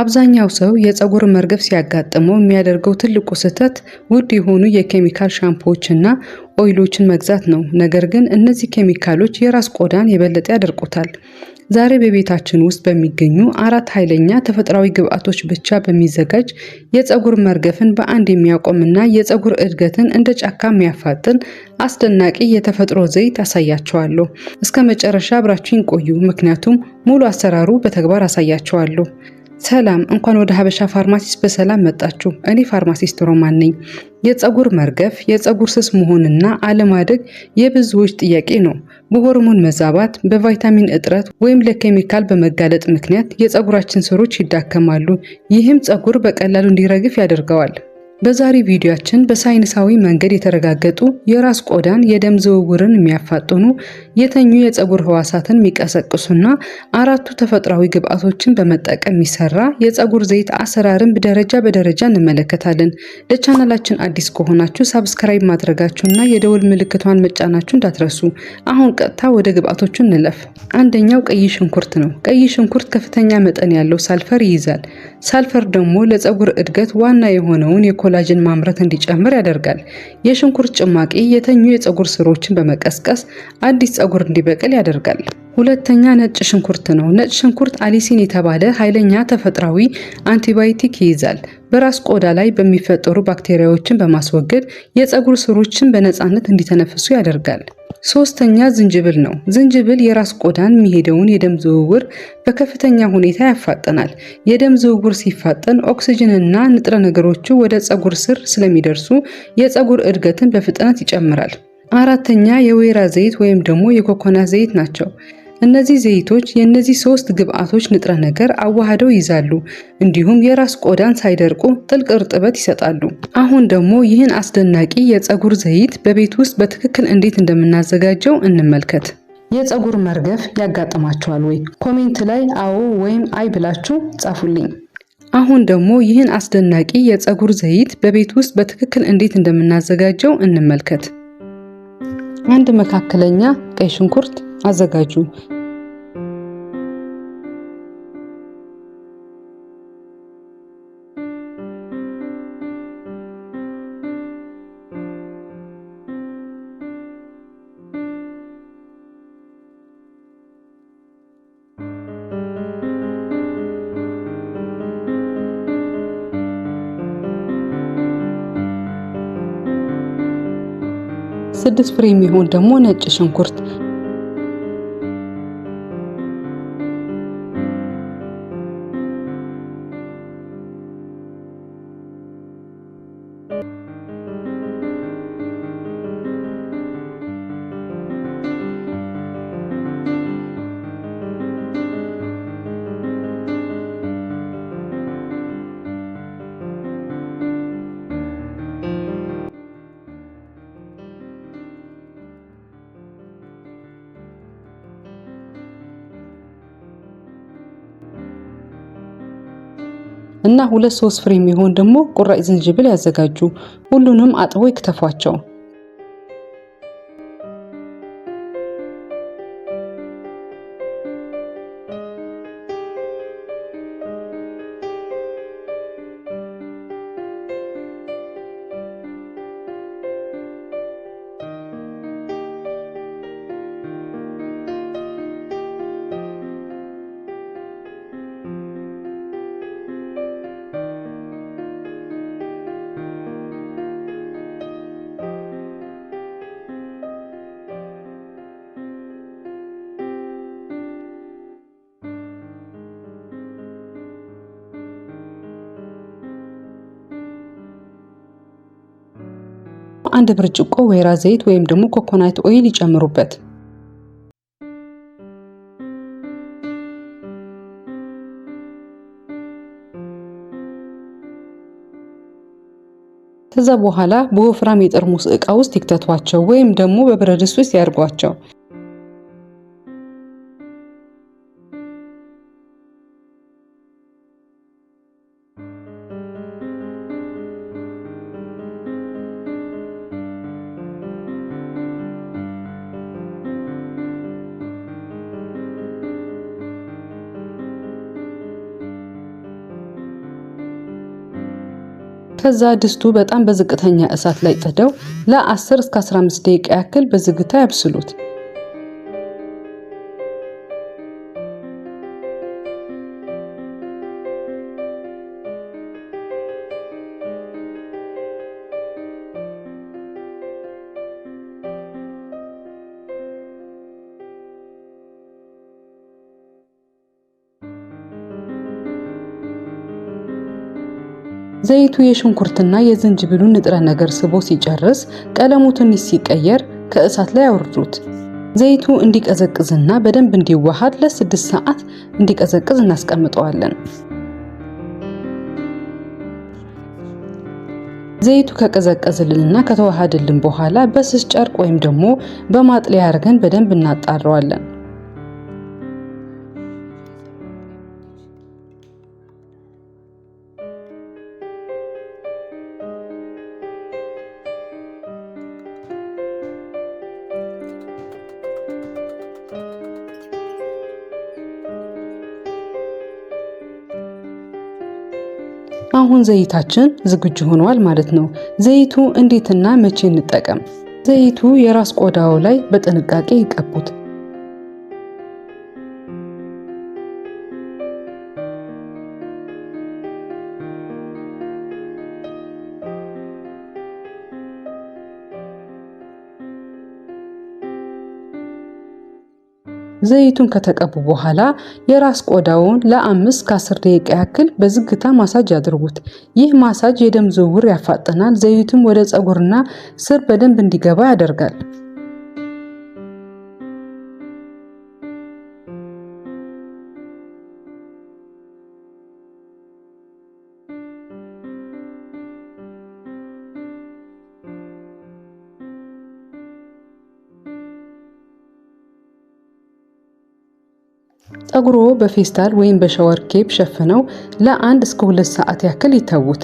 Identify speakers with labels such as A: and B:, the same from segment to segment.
A: አብዛኛው ሰው የፀጉር መርገፍ ሲያጋጥመው የሚያደርገው ትልቁ ስህተት ውድ የሆኑ የኬሚካል ሻምፖዎችና oil ኦችን መግዛት ነው። ነገር ግን እነዚህ ኬሚካሎች የራስ ቆዳን የበለጠ ያደርቁታል። ዛሬ በቤታችን ውስጥ በሚገኙ አራት ኃይለኛ ተፈጥሯዊ ግብአቶች ብቻ በሚዘጋጅ የፀጉር መርገፍን በአንድ የሚያቆምና የፀጉር እድገትን እንደ ጫካ የሚያፋጥን አስደናቂ የተፈጥሮ ዘይት አሳያችኋለሁ። እስከ መጨረሻ አብራችሁኝ ቆዩ፣ ምክንያቱም ሙሉ አሰራሩ በተግባር አሳያችኋለሁ። ሰላም፣ እንኳን ወደ ሀበሻ ፋርማሲስት በሰላም መጣችሁ። እኔ ፋርማሲስት ሮማን ነኝ። የፀጉር መርገፍ፣ የፀጉር ስስ መሆንና አለማደግ የብዙዎች ጥያቄ ነው። በሆርሞን መዛባት፣ በቫይታሚን እጥረት ወይም ለኬሚካል በመጋለጥ ምክንያት የፀጉራችን ስሮች ይዳከማሉ። ይህም ፀጉር በቀላሉ እንዲረግፍ ያደርገዋል። በዛሬ ቪዲዮአችን በሳይንሳዊ መንገድ የተረጋገጡ የራስ ቆዳን የደም ዝውውርን የሚያፋጥኑ፣ የተኙ የፀጉር ህዋሳትን የሚቀሰቅሱና አራቱ ተፈጥሯዊ ግብአቶችን በመጠቀም የሚሰራ የፀጉር ዘይት አሰራርን ደረጃ በደረጃ እንመለከታለን። ለቻናላችን አዲስ ከሆናችሁ subscribe ማድረጋችሁና የደወል ምልክቷን መጫናችሁ እንዳትረሱ። አሁን ቀጥታ ወደ ግብአቶቹ እንለፍ። አንደኛው ቀይ ሽንኩርት ነው። ቀይ ሽንኩርት ከፍተኛ መጠን ያለው ሳልፈር ይይዛል። ሳልፈር ደግሞ ለፀጉር እድገት ዋና የሆነውን የ collagen ማምረት እንዲጨምር ያደርጋል። የሽንኩርት ጭማቂ የተኙ የፀጉር ስሮችን በመቀስቀስ አዲስ ፀጉር እንዲበቅል ያደርጋል። ሁለተኛ ነጭ ሽንኩርት ነው። ነጭ ሽንኩርት allicin የተባለ ኃይለኛ ተፈጥሯዊ አንቲባዮቲክ ይይዛል። በራስ ቆዳ ላይ በሚፈጠሩ ባክቴሪያዎችን በማስወገድ የፀጉር ስሮችን በነፃነት እንዲተነፍሱ ያደርጋል። ሶስተኛ ዝንጅብል ነው። ዝንጅብል የራስ ቆዳን የሚሄደውን የደም ዝውውር በከፍተኛ ሁኔታ ያፋጥናል። የደም ዝውውር ሲፋጠን ኦክስጅንና ንጥረ ነገሮቹ ወደ ፀጉር ስር ስለሚደርሱ የፀጉር እድገትን በፍጥነት ይጨምራል። አራተኛ የወይራ ዘይት ወይም ደግሞ የኮኮናት ዘይት ናቸው። እነዚህ ዘይቶች የእነዚህ ሶስት ግብአቶች ንጥረ ነገር አዋህደው ይይዛሉ። እንዲሁም የራስ ቆዳን ሳይደርቁ ጥልቅ እርጥበት ይሰጣሉ። አሁን ደግሞ ይህን አስደናቂ የፀጉር ዘይት በቤት ውስጥ በትክክል እንዴት እንደምናዘጋጀው እንመልከት። የፀጉር መርገፍ ያጋጥማችኋል ወይ? Comment ላይ አዎ ወይም አይ ብላችሁ ጻፉልኝ። አሁን ደግሞ ይህን አስደናቂ የፀጉር ዘይት በቤት ውስጥ በትክክል እንዴት እንደምናዘጋጀው እንመልከት። አንድ መካከለኛ ቀይ ሽንኩርት አዘጋጁ። 6 ፍሬ የሚሆን ደግሞ ነጭ ሽንኩርት፣ እና 2-3 ፍሬ የሚሆን ደግሞ ቁራጭ ዝንጅብል ያዘጋጁ። ሁሉንም አጥበው ይክተፏቸው። አንድ ብርጭቆ ወይራ ዘይት ወይም ደግሞ coconut oil ይጨምሩበት። ከዛ በኋላ በወፍራም የጠርሙስ ዕቃ ውስጥ ይክተቷቸው ወይም ደግሞ በብረት ድስት ውስጥ ያድርጓቸው። ከዛ ድስቱ በጣም በዝቅተኛ እሳት ላይ ጥደው ለ10 እስከ 15 ደቂቃ ያክል በዝግታ ያብስሉት። ዘይቱ የሽንኩርትና የዝንጅብሉን ንጥረ ነገር ስቦ ሲጨርስ ቀለሙ ትንሽ ሲቀየር ከእሳት ላይ አውርዱት። ዘይቱ እንዲቀዘቅዝና በደንብ እንዲዋሃድ ለ6 ሰዓት እንዲቀዘቅዝ እናስቀምጠዋለን። ዘይቱ ከቀዘቀዝልንና ከተዋሃደልን በኋላ በስስ ጨርቅ ወይም ደግሞ በማጥለያ አድርገን በደንብ እናጣረዋለን። አሁን ዘይታችን ዝግጁ ሆኗል ማለት ነው። ዘይቱ እንዴትና መቼ እንጠቀም? ዘይቱ የራስ ቆዳው ላይ በጥንቃቄ ይቀቡት። ዘይቱን ከተቀቡ በኋላ የራስ ቆዳውን ለ5 ከ10 ደቂቃ ያክል በዝግታ ማሳጅ ያድርጉት። ይህ ማሳጅ የደም ዝውውር ያፋጥናል፣ ዘይቱም ወደ ፀጉርና ስር በደንብ እንዲገባ ያደርጋል። ፀጉሮ በፌስታል ወይም በ shower cap ሸፍነው ለ1 እስከ 2 ሰዓት ያክል ይተዉት።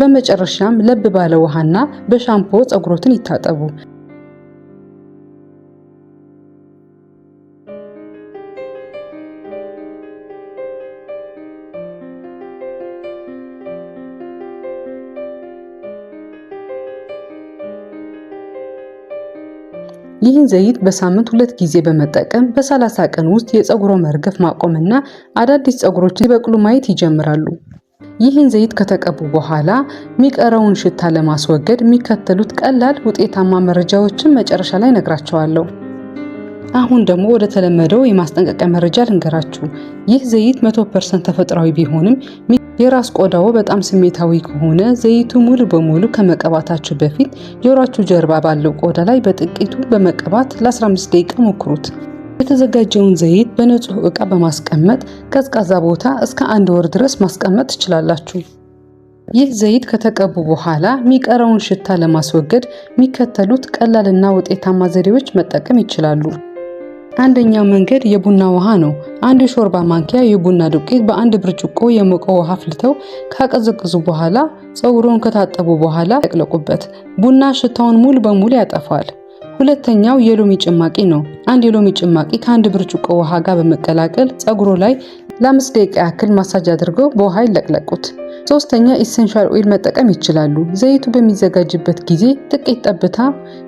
A: በመጨረሻም ለብ ባለ ውሃና በሻምፖ ፀጉሮትን ይታጠቡ። ይህን ዘይት በሳምንት ሁለት ጊዜ በመጠቀም በ30 ቀን ውስጥ የፀጉሮ መርገፍ ማቆምና አዳዲስ ፀጉሮች ሲበቅሉ ማየት ይጀምራሉ። ይህን ዘይት ከተቀቡ በኋላ የሚቀረውን ሽታ ለማስወገድ የሚከተሉት ቀላል ውጤታማ መረጃዎችን መጨረሻ ላይ እነግራችኋለሁ። አሁን ደግሞ ወደ ተለመደው የማስጠንቀቂያ መረጃ ልንገራችሁ። ይህ ዘይት 100% ተፈጥሯዊ ቢሆንም የራስ ቆዳው በጣም ስሜታዊ ከሆነ ዘይቱ ሙሉ በሙሉ ከመቀባታችሁ በፊት ጆሯችሁ ጀርባ ባለው ቆዳ ላይ በጥቂቱ በመቀባት ለ15 ደቂቃ ሞክሩት። የተዘጋጀውን ዘይት በንጹህ ዕቃ በማስቀመጥ ቀዝቃዛ ቦታ እስከ አንድ ወር ድረስ ማስቀመጥ ትችላላችሁ። ይህ ዘይት ከተቀቡ በኋላ የሚቀረውን ሽታ ለማስወገድ የሚከተሉት ቀላልና ውጤታማ ዘዴዎች መጠቀም ይችላሉ። አንደኛው መንገድ የቡና ውሃ ነው። አንድ የሾርባ ማንኪያ የቡና ዱቄት በአንድ ብርጭቆ የሞቀ ውሃ አፍልተው ካቀዘቀዙ በኋላ ፀጉሮን ከታጠቡ በኋላ ያጥለቁበት። ቡና ሽታውን ሙሉ በሙሉ ያጠፋል። ሁለተኛው የሎሚ ጭማቂ ነው። አንድ የሎሚ ጭማቂ ከአንድ ብርጭቆ ውሃ ጋር በመቀላቀል ፀጉሮ ላይ ለ5 ደቂቃ ያክል ማሳጅ አድርገው በውሃ ይለቅለቁት። ሶስተኛ essential oil መጠቀም ይችላሉ። ዘይቱ በሚዘጋጅበት ጊዜ ጥቂት ጠብታ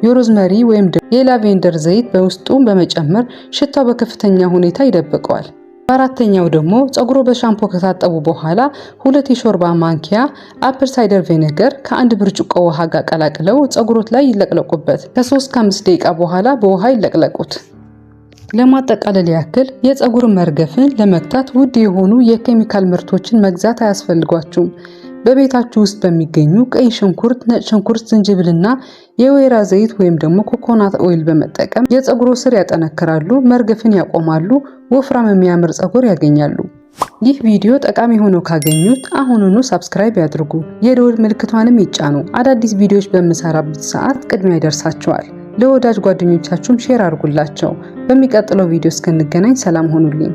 A: የ rosemary ወይም የ lavender ዘይት በውስጡ በመጨመር ሽታው በከፍተኛ ሁኔታ ይደብቀዋል። በአራተኛው ደግሞ ፀጉሮ በሻምፖ ከታጠቡ በኋላ 2 የሾርባ ማንኪያ apple cider vinegar ከአንድ ብርጭቆ ውሃ ጋር ቀላቅለው ፀጉሮት ላይ ይለቅለቁበት። ከ3 ከ5 ደቂቃ በኋላ በውሃ ይለቅለቁት። ለማጠቃለል ያክል የፀጉር መርገፍን ለመግታት ውድ የሆኑ የኬሚካል ምርቶችን መግዛት አያስፈልጓችሁም። በቤታችሁ ውስጥ በሚገኙ ቀይ ሽንኩርት፣ ነጭ ሽንኩርት፣ ዝንጅብልና የወይራ ዘይት ወይም ደግሞ coconut oil በመጠቀም የፀጉሮ ስር ያጠነክራሉ፣ መርገፍን ያቆማሉ፣ ወፍራም የሚያምር ፀጉር ያገኛሉ። ይህ ቪዲዮ ጠቃሚ ሆኖ ካገኙት አሁኑኑ subscribe ያድርጉ፣ የደወል ምልክቷንም ይጫኑ። አዳዲስ ቪዲዮዎች በምሰራበት ሰዓት ቅድሚያ ይደርሳቸዋል። ለወዳጅ ጓደኞቻችሁም share አድርጉላቸው። በሚቀጥለው ቪዲዮ እስክንገናኝ ሰላም ሁኑልኝ።